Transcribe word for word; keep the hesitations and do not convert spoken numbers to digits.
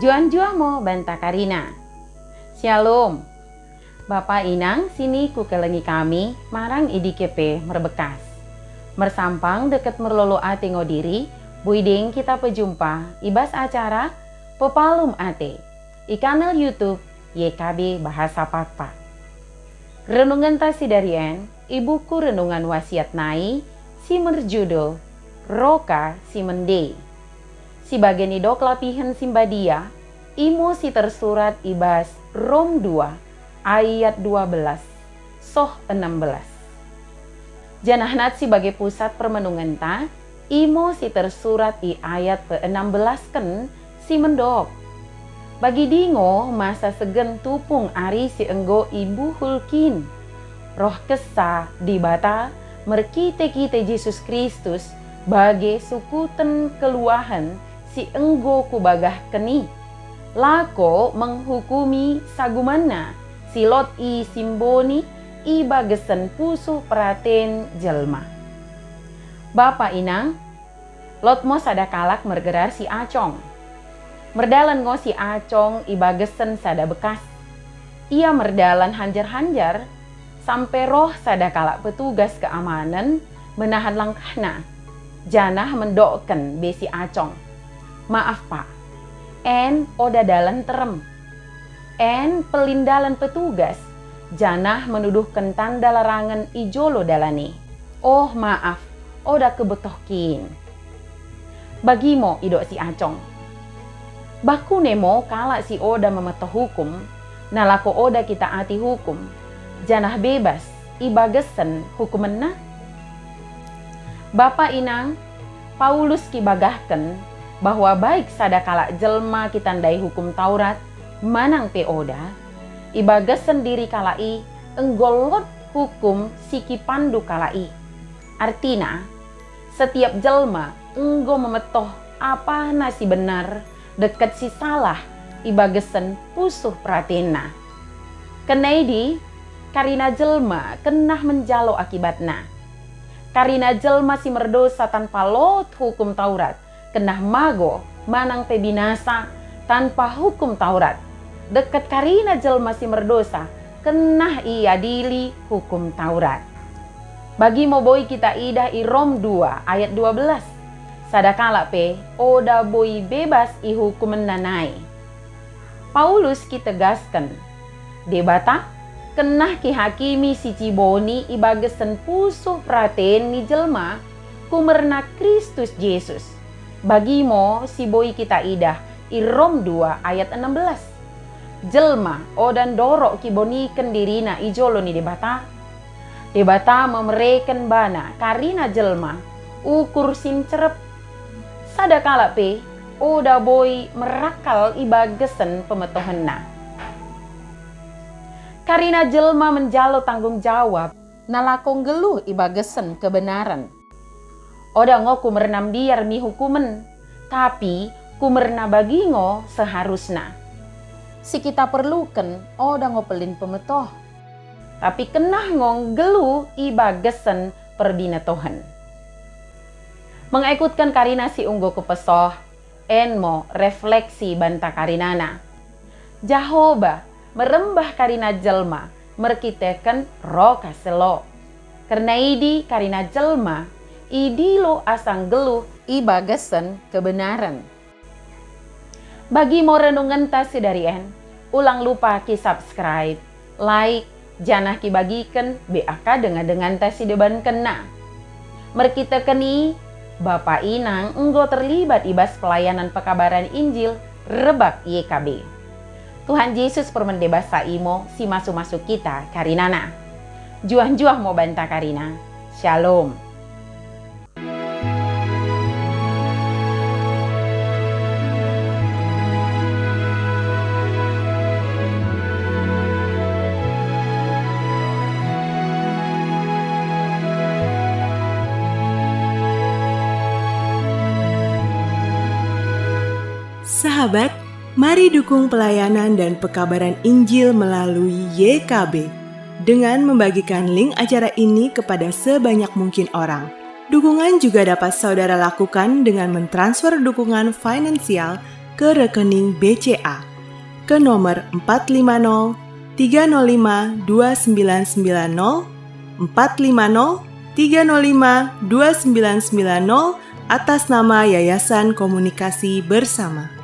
Njuah-njuah mo banta karina. Syalom. Bapa inang sini kukelengi kami marang i dike pe merbekkas. Mersampang dekket merlolo ate ngo diri, boi deng kita pejumpa i bas acara Pepalum Ate i kanal YouTube Y K B Bahasa Pakpak. Renungenta sidari en i buku Renungan Wasiat nai si merjudul Roka si Mende. Si bage nidok lapihen si mbadia, imo si tersurat i bas Rom dua ayat dua belas soh enam belas. Janah nat si bage pusat permenungenta, imo si tersurat i ayat peenam belasken si mendok. Bagidi ngo masa segen tupung ari si enggo ibuhul kin. Roh kessa Dibata merkite-kite Jesus Kristus bage sukuten keluahen si enggo kubagahken i, lako menghukumi sagumanna si lot i simboni i bagasen pusuh peraten jelma. Bapa inang, lot mo sada kalak mergerar si Acong. Merdalan ngo si Acong i bagasen sada bekkas. Ia merdalan hanjar-hanjar, sampe roh sada kalak petugas keamanen menahan langkahna, janah mendokken be si Acong, "Maaf, Pak, en oda dalan terrem." En pellin dalan petugas, janah menuduhken tanda larangen i jolo dalan i. "Oh, maaf, oda kebettoh kin." Bagi mo idok si Acong. Bakune mo kalak si oda memetoh hukum, nalako oda kitaati hukum, janah bebas i bagasen hukumenna? Bapa inang, Paulus kibagahken bahwa baik sada kalak jelma kitandai hukum Taurat, manang pe oda, i bagasen diri kalak i enggo lot hukum si kipandu kalak i. Artina, setiap jelma enggo memetoh apana si bennar dekket si salah i bagasen pusuh peratenna. Kennah idi, karina jelma kennah menjalo akibatna. Karina jelma si merdosa tanpa lot hukum Taurat, kennah mago manang pe binasa tanpa hukum Taurat. Dekket karina jelma si merdosa, kennah iadili hukum Taurat. Bagi mo boi kita idah i Rom dua ayat dua belas, sada kalak pe oda boi bebas i hukumenna nai. Paulus kitegasken, Dibata kennah kihakimi si ciboni i bagasen pusuh peraten ni jelma kumerna Kristus Jesus. Bagi mo si boi kita idah i Rom dua ayat enam belas. Jelma oda ndorok kiboniken dirina i jolo ni Dibata. Dibata memereken bana karina jelma ukur si ncerrep. Sada kalak pe oda boi merakal i bagasen pemetohenna. Karina jelma menjalo tanggung jawab nalako nggeluh i bagasen kebenaren. Oda ngo kumerna mbiar mi hukumen, tapi kumerna bagi ngo seharusna. Si kita perluken oda ngo pellin pemetoh, tapi kennah ngo nggeluh i bagasen perbinetohen. Mengekutken karina si enggo kupesoh, en mo refleksi banta karinana. Jahoba merembah karina jelma merkiteken roka si elok. Kerna idi karina jelma idilo asa nggeluh i bagasen kebenaren. Bagi mo renungenta sidari en, ulang lupa ki-subscribe, like, janah kibagiken be akka dengan-denganta si debankenna. Merkiteken i, bapa inang enggo terlibat i bas pelayanan pekabaran Injil rebbak Y K B. Tuhan Jesus permende basa i mo si masu-masu kita karinana. Njuah-njuah mo banta karina. Shalom. Sahabat, mari dukung pelayanan dan pekabaran Injil melalui Y K B dengan membagikan link acara ini kepada sebanyak mungkin orang. Dukungan juga dapat saudara lakukan dengan mentransfer dukungan finansial ke rekening B C A, ke nomor empat lima nol tiga nol lima dua sembilan sembilan nol, empat lima nol tiga nol lima dua sembilan sembilan nol, atas nama Yayasan Komunikasi Bersama.